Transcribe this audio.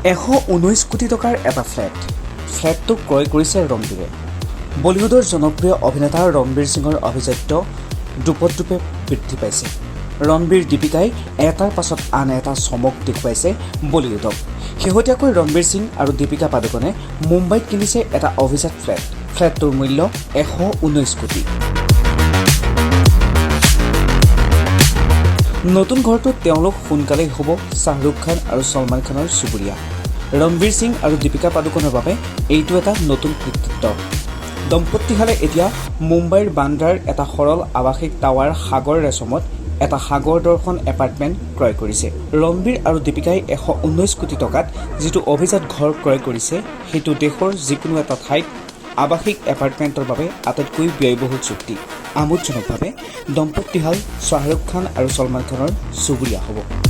119 কোটি টকাৰ এটা ফ্লেট। ফ্লেটটো ক্ৰয় কৰিছে ৰণবীৰে। বলীউডৰ জনপ্ৰিয় অভিনেতা ৰণবীৰ সিঙৰ আভিজাত্য দোপতদোপে বৃদ্ধি পাইছে। ৰণবীৰ দীপিকাই এটাৰ পাছত আন এটা চমক দেখুৱাইছে বলীউডক। শেহতীয়াকৈ ৰণবীৰ সিং আৰু দীপিকা পাডুকনে মুম্বাইত কিনিছে এটা অভিজাত ফ্লেট। ফ্লেটটোৰ মূল্য 119 কোটি। নতুন ঘৰটোত তেওঁলোক সোনকালেই হ'ব শ্বাহৰুখ খান আৰু ছলমান খানৰ চুবুৰীয়া। ৰণবীৰ সিং আৰু দীপিকা পাডুকনৰ বাবে এইটো এটা নতুন কৃতিত্ব। দম্পতীহালে এতিয়া মুম্বাইৰ বান্দ্ৰাৰ এটা সৰল আৱাসিক টাৱাৰ সাগৰ ৰেচমত এটা সাগৰ দৰ্শন এপাৰ্টমেণ্ট ক্ৰয় কৰিছে। ৰণবীৰ আৰু দীপিকাই 119 কোটি টকাত যিটো অভিজাত ঘৰ ক্ৰয় কৰিছে, সেইটো দেশৰ যিকোনো এটা ঠাইত আৱাসিক এপাৰ্টমেণ্টৰ বাবে আটাইতকৈ ব্যয়বহুল চুক্তি। আমোদজনকভাৱে দম্পতীহাল শ্বাহৰুখ খান আৰু ছলমান খানৰ চুবুৰীয়া হ'ব।